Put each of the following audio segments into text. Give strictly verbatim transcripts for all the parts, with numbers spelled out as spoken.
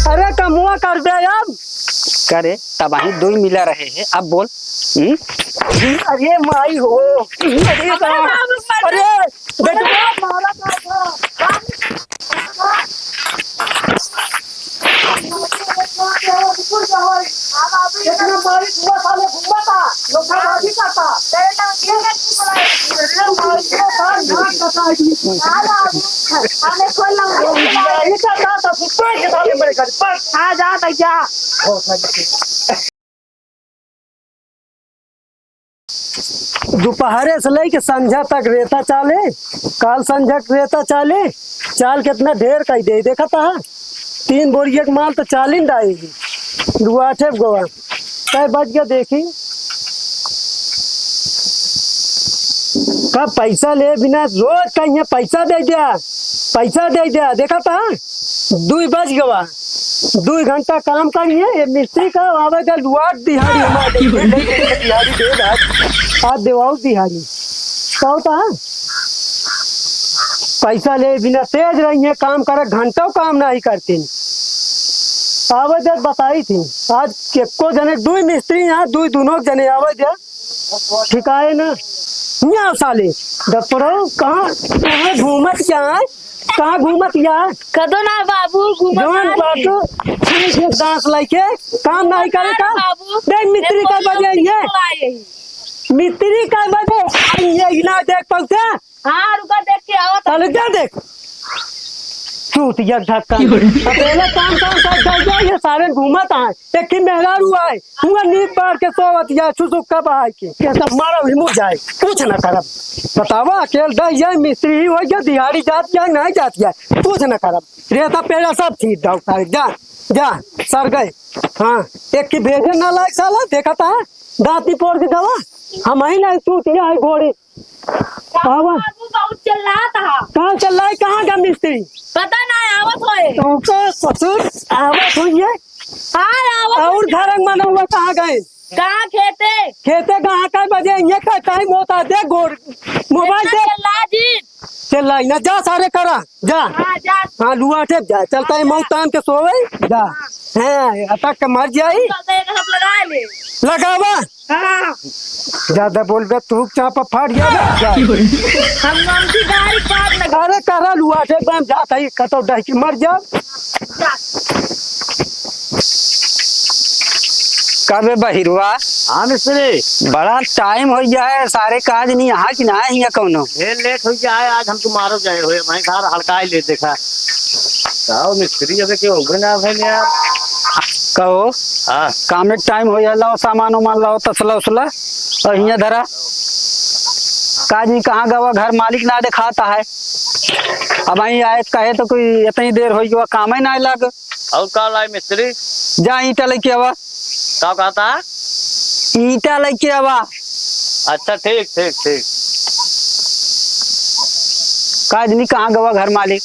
अरे कमुआ कर दे अब। करे, तब अहीं दुई मिला रहे हैं, अब बोल। हम्म? अरे माई हो। अरे अरे बाप। बाबू, मत अरे बेटा। मारा का था। इतना मारी हुआ साले घूमता, लोग बाजी करता। अरे मारी का था, नाक कटा दी। हमें खोल लो। यही का था, तो सुत्ते के साले मेरे घर पर। आ जा भैया। दोपहरे से लेके संझा तक रेता चाले, काल संझा के रेता चाले, चाल कितना ढेर कई दे, देखा था? तीन बोरिया के माल तो चाली न डाएगी, दुआठे गोवा। कै बज गया देखी? का पैसा ले बिना रोज कहिए पैसा दे दिया, पैसा दे दिया, देखा था? दुई बज गवा, दुई घंटा काम करिए, ये मिस्त्री का आवे का लुआट दिहाड़ी हमारे दे, दे, दे, दे, दिहाड़ी दे, आज, आज देवाऊ दिहाड़ी। का होता है? पैसा ले बिना तेज रही है, काम करे, घंटों काम नहीं करते। आवे दे बताई थी, आज एको जने, दुई मिस्त्री यहाँ, दुई दोनों जने आवे दे, ठिकाए ना। यहाँ साले, दपड़ो, कहाँ, कहाँ घूमत क्या है? कहाँ घूमत या? कदो ना बाबू, घूमत जवन ना बाबू, ठीक है, दांत लइके काम नहीं करे का? बाबू, देख मिस्त्री कै बजे आई है? मिस्त्री कै बजे आई है? ना देख पहुँचे? हाँ, रुका, देख के आवत है। चल जा देख। चूतिया ढक्कन। अकेले काम काम सब कर जाए, ये सारे घूमत आए। एक ही मेहरारू आए। हुआ नींद मार के सोवत या, सुसुक कब आए के। ये सब मारा भी मुझ जाए। कुछ ना करब। बतावा, अकेल दस जाए, मिस्त्री ही हो गया, दिहाड़ी जात जाए, नहीं जात जाए। कुछ ना करब। रेता पेड़ा सब चीज डाउक सारे, जा, जा, सर गए। हाँ, एक की भेजे ना लायक साला, देखा था, दांती पोड़ के गवा, हम ही नहीं सूत गया है घोड़ी। आवा। बाबू बहुत चिल्लात हा। कहाँ चिल्लाई, कहाँ गया मिस्त्री? पता ना, आवत होए। तुमको ससुर आवत हुई है? हाँ, आवत और होए। घर मना हुआ कहाँ गए? कहाँ खेते? खेते कहाँ, कै बजे? ये का टाइम होता है? देख गोड़, मोबाइल इतना देख। चिल्ला जी। चिल्लाई ना, जा सारे करा, जा। हाँ, जा। हाँ, लुआ ठेप जा, चलता है हाँ, मऊ जा। तान के सोवे, जा। हाँ। हैं, अटक के मर जाई। चलता है, सब लगा ले। लगावा। हाँ। ज्यादा बोलबे, तू चापा फाट गया बे, जा। हम ममती गाड़ी पार लगा। अरे करा लुआ ठेप, हम जाता ही कतो डह के मर जा। का बे बहिरुआ? हाँ मिस्त्री। बड़ा टाइम होइ गया है, सारे काज नहीं यहाँ कि ना है यहाँ कौनो। ढेर लेट होइ गया है, आज हम तुम्हारो गए हुए, मैं घर हड़काई ले देखा। का हो मिस्त्री, अबे के होबे ना भइल यार। कहो। हाँ। काम एक टाइम होइ गया, लाओ सामान उमान लाओ, तसला उसला, और हियाँ धरा। काज नहीं कहाँ गवा, घर मालिक ना देखाता है। अब आई आए कहे तो कोई इतनी देर होइ गया, काम ही ना लाग। और का लाई मिस्त्री? जा ईंटा लेके आवा। का कहता है? ईंटा लेके आवा। अच्छा, ठीक, ठीक, ठीक। का जनी कहाँ गवा घर मालिक?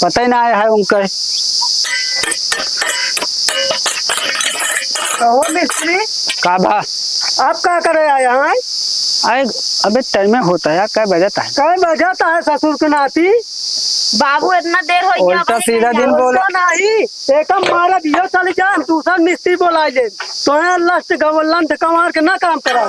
पता ही ना आया है उनका। कहो मिस्त्री। का भा? आप का करे आया है? अरे, अबे टाइम होता है यार, कै बजत है? कै बजत है ससुर के नाती? बाबू, इतना देर हो गया, उल्टा सीधा दिन बोला। उल्टा नहीं, एक हम मारा दियो चली जा, हम दूसर मिस्त्री बोलाई ले। तो है लस्ट गवलन कमार के ना काम करा।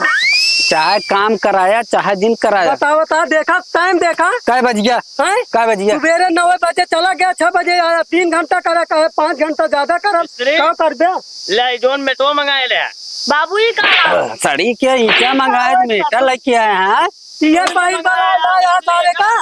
चाहे काम कराया, चाहे जिन कराया। बताओ, बता, देखा, टाइम देखा। कै बज गया? हैं? कै बज गया? सुबेरे नौ बजे चला गया, छह बजे आया, तीन घंटा करा, कहे पाँच घंटा ज्यादा करा, मिस्त्री? का कर दे? ले, जोन मेटो मंगाए ले। बाबू, ई का? सड़ी के ईंटा मंगाए, मेटा लेके आए हैं। ये पाइप वाला आया यहाँ सारे का।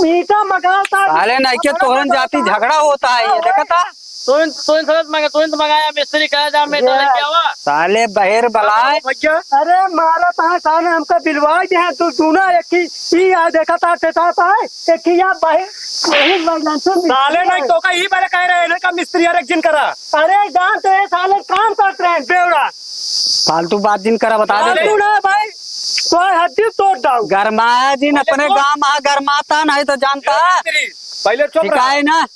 ईंटा मंगाता है। साले नहीं के तोहरन जाति झगड़ा होता है, ये देखता? तोइन, तोइन सड़क मंगा, तोइन तो मंगाया, मिस्त्री कहा जा, मेटा ये लेके आवा। साले बहेर बलाए। भैया। अरे मारा तहाँ साले हमका बिलवाई दे हैं, तू दूना एक ही, ई आ देखता, टेटा पाए, एक ही या बहेर, बहेर बलाए, सुन। साले नहीं तो का ई बारे कह रहे हैं ना का मिस्त्री हर एक जिन करा। अरे जान तो ये साले काम करते हैं, बेवड़ा। फालतू बात जिन करा, बता दे। फालतू ना भाई, तो हड्डी तोड़ डाऊ। गरमाया जिन अपने गांव में गरमाता नहीं तो जानता। पहले चुप रहा। है ना?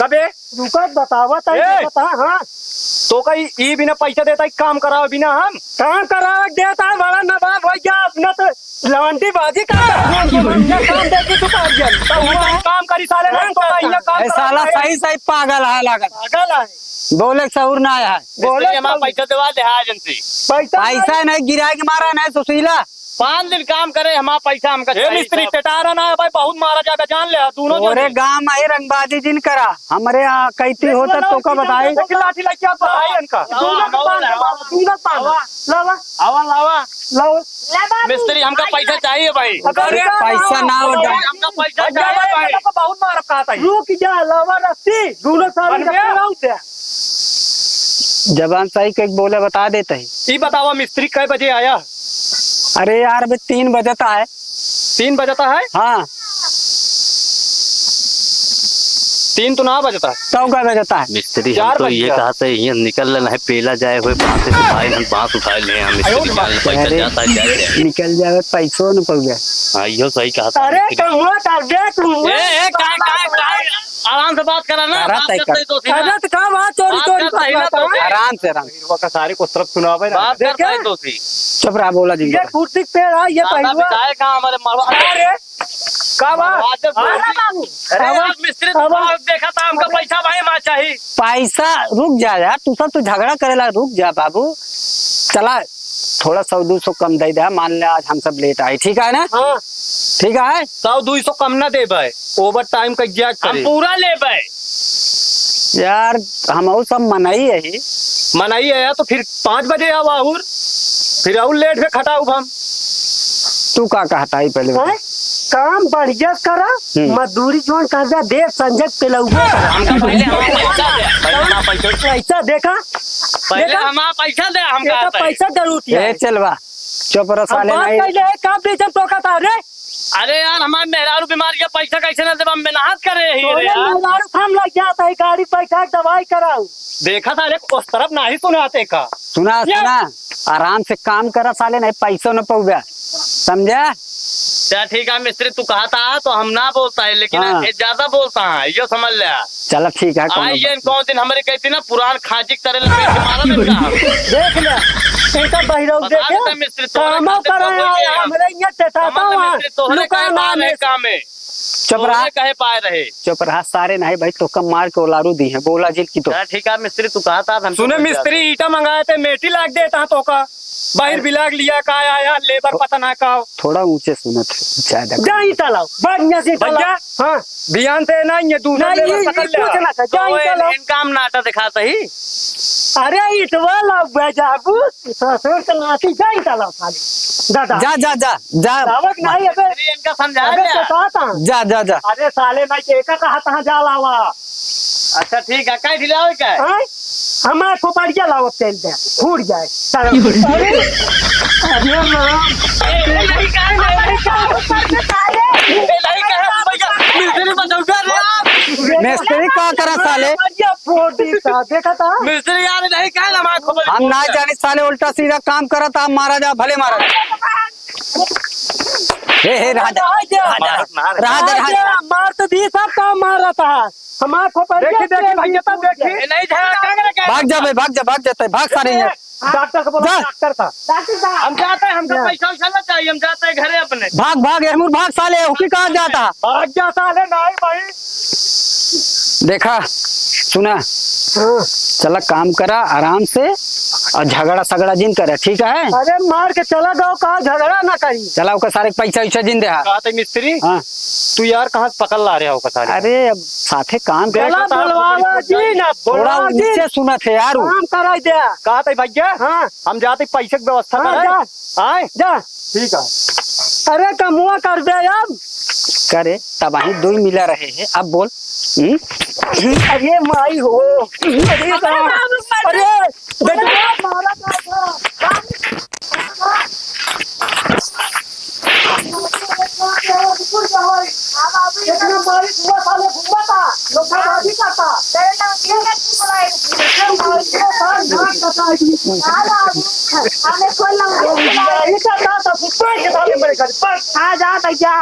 कबे? रुका, बतावा ताई, ए! बता, हाँ। तो कहीं ई बिना पैसा देता ही काम करावे बिना हम? काम करावे देता है, बड़ा नवाब हो गया अपना तो। लवंडी बाजी का काम देखी तू कर दिया। तो हुआ काम करी साले, नहीं तो कहीं काम ए, साला करावे। सही सही पागल है लागत। पागल है। बोले के सहूर ना है। बोले मिस्त्री हमारा सहूर। पैसा देवा दे, हाँ, एजेंसी। पैसा पैसा नहीं। नहीं गिराए के मारा नहीं सुशीला। पाँच दिन काम करे, हमारा पैसा हमका ए चाहिए मिस्त्री, सब। टेटारा ना है भाई, बहुत मारा जाएगा, जान ले, दोनों ओरे जने। गाँव में ही रंगबाजी जिन करा, हमरे यहाँ कैती होता तो का बताई। देखी लाठी लेके आप बताई इनका। दोनों का पान के मारो, दोनों पान। लावा। आवा, लावा। लावा। मिस्त्री, हमका पैसा चाहिए भाई। अरे, पैसा ना हो जाए। हमका पैसा चाहिए भाई। बहुत मार कहा था। रुक जा, लावा रस्सी। दोनों सारे का पूरा उठ जा। जबान सही कह बोले, बता देते हैं। ई बतावा, मिस्त्री कै बजे आया? अरे यार, अभी तीन बजता है। तीन बजता है? हाँ। तीन तो ना बजता। तो कै बजता है? मिस्त्री, हम चार तो बज ये गया। कहा थे, ये निकल लेना है, पेला जाए हुए बांस उठाए, हम बांस उठाए ले, हम मिस्त्री आयो जान, पैसा अरे, जाता है, जाए, जाए। निकल जावे, पैसो न पउबे। हाँ, यो सही कहा था अरे, मिस्त्री। कौआ कर दे तू। ए, ए, काहे, काहे, काहे? आराम से बात करा ना, करा बात तय करते कर। ही तो थी ना। अरे, तो का बात चोरी, बात चोरी करता ही ना बात तो है। थी। आराम से, आराम से। हिरवा का सारे को तरफ सुनावे ना। बात करता देखे? है तो थी। चुप रहा, बोला जी, ये बोला। कुर्सी पे रहा, ये दादा पहलुआ। बिठाए कहाँ हमारे मरवा? अरे, का बात? मरवा दे हाँ? बोली। अरे, अब, आज मिस्त्री तो अब, भाग देखा था, हमका पैसा भाई माँ चाहिए। पैसा, रुक जा यार, तू सब तो झगड़ा करेला, रुक जा बाबू। चला, थोड़ा सौ दो सौ कम दे दे, मान ले आज हम सब लेट आए, ठीक है ना? हाँ। ठीक है? सौ दो सौ कम ना देबे, ओवर टाइम का एग्जैक्ट हम करे। पूरा लेबे। यार, हम और सब मनई है ही। मनई है तो फिर पाँच बजे आओ और फिर और लेट में खटाऊ हम। तू का कहता है पहले बता। हैं? काम बढ़िया से करा, हम्म। मजदूरी जोन कर जा, देख संजय पेलौआ करा। हमका पहले हमारा पैसा दे, पहले हमारा पैसा। पैसा देखा? पहले देखा? हमारा पैसा दे, हम ये तो कहता है। पैसा जरूरत है। ए, चलवा, चुप रह हम साले, बात नहीं। पहले है, काम बीच में टोका था रे। अरे यार, हमारे मेहरारू बीमार के पैसा कैसे ना देबा? हम मेहनत करे ही रे तोरे यार। मेहरारू हम लग जाता है, गाड़ी बैठा के दवाई कराऊ। देखा साले, उस तरफ नाही सुनाते का। सुना, या। सुना, आराम से काम करा साले, नहीं पैसो न पउबे, समझा? चल ठीक है मिस्त्री, तू कहता है तो हम ना बोलता है, लेकिन हाँ। ये ज्यादा बोलता है, यो समझ ले। चला ठीक है, कौनो आई बात ये नहीं। कौन दिन हमारे कहती ना, पुरान खाजी की तरह लपेट के मारा था इनका हम। देख ले, इनका बहिरऊ बता देखे, देता मिस्त्री, तोहरे कामो खातिर करे बहुत आया, किया। हमरे इहाँ टेटाता समझ ले हुआ, मिस्त्री, तोहरे लुका कहे ना पाए रहे में। काम में। चुप रहा। तोहरे कहे पाए रहे। चुप रहा, सारे नहीं भाई, तोका मार के ओलारू दी है, बोला जिन की तो। चल ठीक है मिस्त्री, तू कहता था, हम सुने समझ मिस्त्री, गया। ईटा मंगाए थे, मेटी लाग देता तोका। बाहिर बिलाग लिया का आया, लेबर पता ना का। थोड़ा ऊंचे सुनत है, ज्यादा। जा ईटा लाओ, बढ़िया से ईटा लाओ। भैया, हाँ। ध्यान से ना, ये दूसरा नहीं, लेबर ये, पकड़ ये ले। कुछ ना था, जा तो ईटा लाओ। इनका हम नाटा दिखाता ही। अरे ईटवा लाओ, बे जाबू, ससुर के नाती, जा ईटा लाओ साले। दादा। जा, जा, जा, जा। लावत नहीं, अबे। अरे इनका समझा अबे दे। बताता। जा, जा, जा। अरे साले, नहीं के का कहा तहाँ जा लावा। अच्छा ठीक है, काहे ढिलावे का है? हैं? हमार खोपड़िया लावत तेल दे, फूट जाए। साला, अरे, अरे राम। ए, ए, नहीं कहा, नहीं, नहीं कहा। ए, नहीं कहा, भैया, मिस्त्री बचाओ, कर रहे आप। मिस्त्री का करा साले? खोपड़िया फोड़ दी था, देखा था? मिस्त्री यार, नहीं कहा ना, हमार खोपड़ी हम ना जाने साले, उल्टा सीधा काम करत, आप मारा जा, भले मारा जा। हे, हे, रहा जा। रहा जा, रहा जा। मार, मार। रहा जा, रहा जा। मार तो दी, सब काम मार रहा था। हमार खोपड़िया देखी, देखी, भैया, तब देखी। ए, नहीं झगड़ा, क्या करे, क्या भाग जा बे, भाग जा, भाग जाते, भाग सारे यहाँ। डॉक्टर से बोला, जा। डॉक्टर का। डॉक्टर साहब। हम जाते हैं, हमको जा। पैसा वैसा ना चाहिए, हम जाते हैं घरे अपने। भाग, भाग, एहमुर भाग साले, हुकी कहाँ जाता? भाग जा साले, नहीं भाई। देखा, सुना, हाँ। चला काम करा आराम से और झगड़ा सगड़ा जिन करे, ठीक है? अरे मार के चला जाओ, कहा झगड़ा ना करी। चला ओकर सारे के पैसा वैसा जिन दे, हाँ। कहा थे मिस्त्री? हाँ। तू यार कहाँ से पकड़ ला रहे हो ओकर सारे? अरे अब साथे काम देख चला बता, बोलवावा जी ना, थोड़ा बोलवा जी। ऊंचे सुनत है यार। काम कराई दे। कहा थे भैया? हाँ। हम जाते पैसे की व्यवस्था हाँ, कराए। जा। आए? जा। ठीक है। अरे कमुआ कर दे अब। करे, तब वहीं दो ही मिला रहे हैं। अब बोल। हम्म? अरे माई हो। अरे अरे बाप। बाबू, मर अरे, गया। बेटा। अरे मारा बाबा। इतना मारी हुआ साले घूमा था, लोग बाजी करता। इतना मारी हुआ साले नाक कटा दी। हमें खोल लो। ये करता था, फुटबॉल के सामने बड़े कर, बस। आ जा भैया।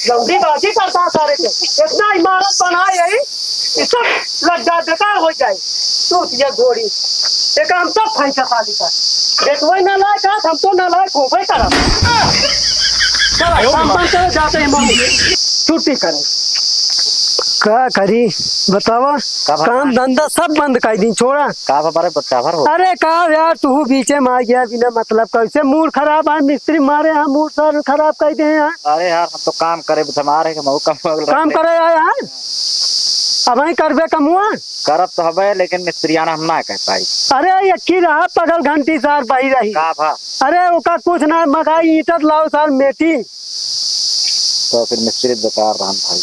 लौंडी बाजी करता सारे के। इतना इमारत बनाए है, ये सब लग जा, बेकार हो जाए। चूतिया घोड़ी, एका हम सब फैसा साली का। बेटवे नालायक है, हम तो नालायक होबे करब। चला, काम बंद करो, जाते हैं मम्मी। छुट्टी करो। का करी, बतावा? का भा-, काम धंधा सब बंद कर दी, छोड़ा। का भा-, बारे बच्चा भर हो? अरे का यार, तू बीचे में आ गया बिना मतलब, कैसे मूड खराब है, मिस्त्री मारे हैं, मूड सर खराब कर दे हैं। अरे यार, हम तो काम करे, हम आ रहे हैं, हम काम, काम करे आए हैं। अब वहीं करबे कमुआ? करब तो हबे, लेकिन मिस्त्रियाना हम ना कर पाई। अरे, यक्की रहा, पगल घंटी सार बही रही। का भा? अरे, ओका कुछ ना मगाई, ईंटत लाओ सार मेटी। तो फिर मिस्त्री बेकार रहन भाई।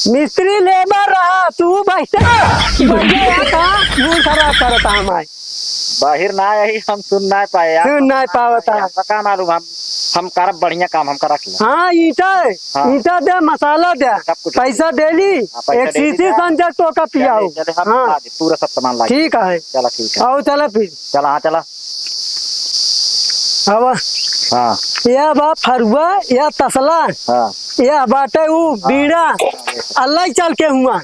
मिस्त्री लेबर रहा, तू बैठे, बैठे यहाँ कहाँ मूड खराब करता हमारे? बाहिर ना आई, हम सुन ना पाए यार। सुन ना पावता। हमका का मालूम, हम, हम करब बढ़िया काम, हमका रख ले। हाँ, ईंटा, हाँ। ईंटा दे, मसाला दे, सब कुछ। पैसा दे ली, हाँ, पैसा एक दे ली शीशी जा। संजय तो का पियाओ। चले, चले, हम हाँ। ला दे, पूरा सब सामान ला दे। ठीक है। चला, ठीक है। आओ, चला फिर। चला, हाँ, चला। आवा। हाँ। या बा फरुआ, या तसला, हाँ। या बाटे ऊ हाँ। बीड़ा, हाँ, ये सब। अल्लाह ही चल के हुआ।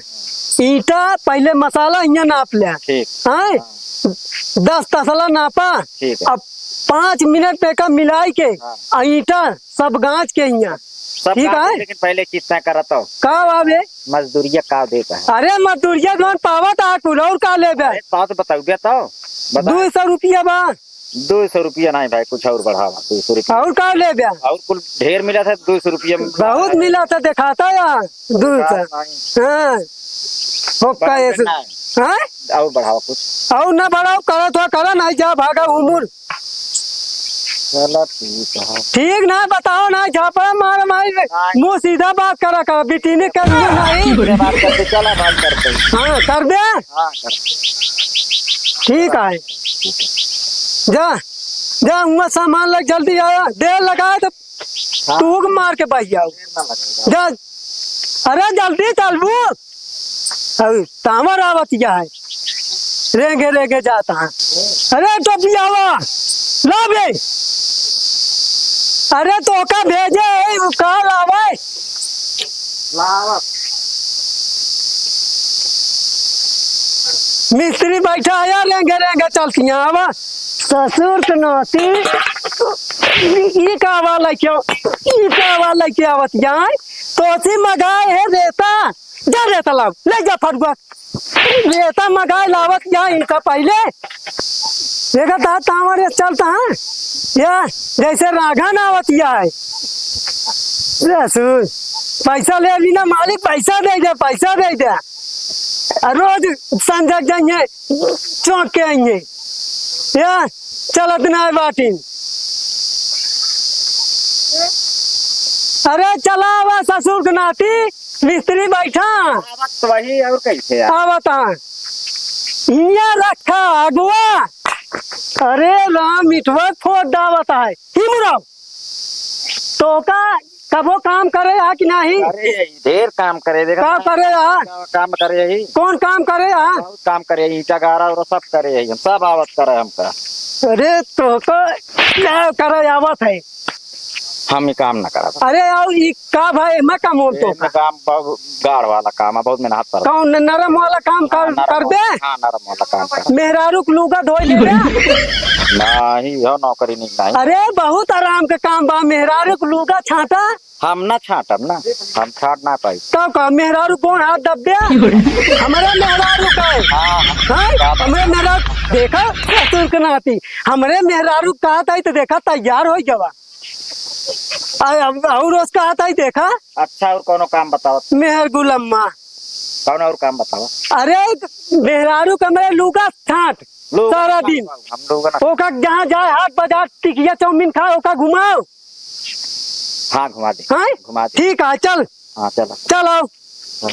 ईंटा पहले मसाला इहाँ नाप ले। ठीक। हैं? हाँ। दस तसला नापा। ठीक है। अब पाँच मिनट में का मिलाई के, हाँ। आ ईंटा सब गाँच के इहाँ। सब ठीक गाँच है? लेकिन पहले कितना करत हो? का बा बे? मजदूरिया का देता है? अरे मजदूरिया जौन पावत आ कुल, और का लेबे? अरे बात बताओ बे तो। बता। दो सौ रुपया बा। दो सौ रुपया नहीं भाई, कुछ और बढ़ावा, दो सौ रुपया। और का लेबे? और कुल ढेर मिला था, दो सौ रुपया में। बहुत मिला था, दिखाता यार, दो सौ। नहीं। हाँ। हो बढ़ाओ का ऐसे? नहीं। हाँ? और बढ़ाओ कुछ। और ना बढ़ाओ, करा तो करा, नहीं जा भागा उमुर। चला ठीक है। ठीक ना बताओ ना, झापड़ा मार मार, नहीं। मुँह सीधा बात करा कर, बिटिनी कर मुँह नहीं। ये बात करते, चला बात करते। हाँ, कर दे। हाँ, कर। ठीक है। जा, जा, हुआ सामान लग जल्दी आया, देर लगाए तो हाँ। तू के मार के बह जाओ। देर ना लगाओ। जा, अरे जल्दी चलबू। अरे तावर आवत या है, रेंगे रेंगे जाता है। अरे टोपियावा, ला बे। अरे तो का भेजे है, वो का लावे? लावा। मिस्त्री बैठा है, रेंगे रेंगे चलती हैं। आवा, ससुर के नाती, ई का वाला क्यों, ई का वाला क्या आवत जाए? तोसी मगाए है रेता, जा रेता लाव, ले जा फरुआ। रेता मगाए लावत या इनका पहले। देखा था तावर ये चलता है, या जैसे राघन आवत या है। ससुर, पैसा ले बिना मालिक, पैसा दे दे, पैसा दे दे। आ रोज संझा जाइए, चौंक के आइए। या चलत ना है बाटिन। अरे चला आवा ससुर के नाती, मिस्त्री बैठा। आवत तो वही और कैसे यार? आवत है। हियाँ रखा अगुआ। अरे राम, मिठवा फोड़ डावत है। ही मुराव। तो का कबो काम करे हा कि नाही? अरे, ढेर काम करे, देखा का ना? करे हा? का काम करे ही? कौन काम करे हा? बहुत काम करे, ईंटा गारा और सब करे ही, हम सब आवत करे हमका। अरे, तो को क्या करे आवत है? हम ही काम ना करब। अरे, आओ, ई का भाई, मैं काम होम तो एमे का? काम बहुत गाढ़ वाला काम है, बहुत मेहनत पड़ता। कौन नरम वाला काम हाँ, कर, नरम कर दे? वाला, हाँ, नरम वाला काम कर। मेहरारू के लुगा धोई ले बे। नहीं, हो नौकरी नहीं, नहीं। अरे, बहुत आराम के काम बा, मेहरारू के लुगा छांटा। हम ना छांटब ना, हम छांट ना पाई। तब का मेहरारू कौन हाथ दब दे? हमरे मेहरारू का है। हाँ, हाँ। हाँ? हमरे मेहरारू, देखा, ससुर के नाती, हमरे मेहरारू का हाथ आई तो देखा, तैयार हो गवा। आ, अब और उसका हाथ आई देखा। अच्छा, और कौनो काम बताओ। मेहर गुलम्मा। कौन और काम बताओ। अरे, मेहरारू के हमरे लुगा छांट लुगा सारा ना दिन। हम लोग ना। ओका जहाँ जाए, हाट बाजार, टिकिया चाउमीन खाए, ओका घुमाओ। हाँ, घुमा दे। हाँ? घुमा दे। ठीक है, चल। हाँ, चलो। चल आओ। हाँ।